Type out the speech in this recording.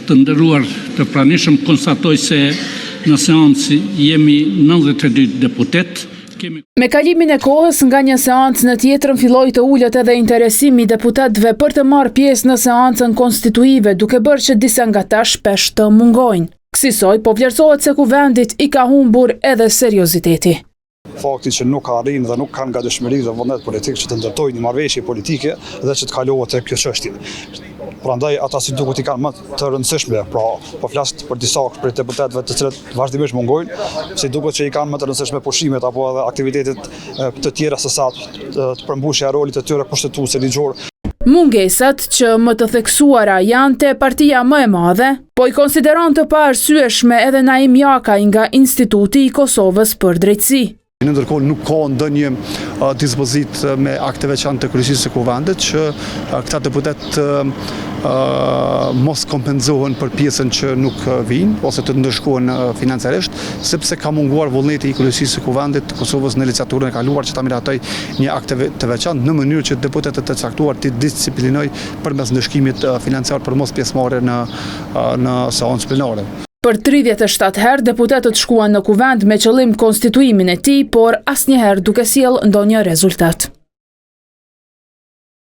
Të nderuar të pranishëm, konstatoj se në seancë jemi 92 deputetë. Kemi... Me kalimin e kohës nga një seancë në tjetrën filloi të ulet edhe interesimi i deputetëve për të marrë pjesë në seancën konstituive, duke bërë që disa nga ta shpesh të mungojnë. Kësisoj, po vlerësohet se kuvendit i ka humbur edhe serioziteti. Fakti që nuk arrijnë dhe nuk kanë gatishmëri dhe vullnet politik që të ndërtojnë një marrëveshje politike dhe që të kalohet te kjo çështje. Prandaj ata si duket i kanë më të rëndësishme, pra po flas për disa prej deputetëve të cilët vazhdimisht mungojnë, si duket që i kanë më të rëndësishme pushimet apo edhe aktivitetet të tjera se sa të përmbushja e rolit të tyre kushtetues e ligjor. Mungesat që më të theksuara janë te partia më e madhe, po i konsideron të paarsyeshme edhe Naim Jakaj nga Instituti i Kosovës për Drejtësi. Në ndërkohë nuk ka ndonjë dispozitë me akt të veçantë të Kryesisë së Kuvendit që këta deputetë të mos kompenzohen për pjesën që nuk vijnë ose të ndëshkohen financiarisht, sepse ka munguar vullneti i Kryesisë së Kuvendit të Kosovës në legjislaturën e kaluar që ta miratojë një akt të veçantë në mënyrë që deputetët e caktuar t'i disiplinojë përmes ndëshkimit financiar për mospjesëmarrje në në seancë plenare. Për 37 herë deputetët shkuan në kuvend me qëllim konstituimin e tij, por asnjëherë duke sjellë ndonjë rezultat.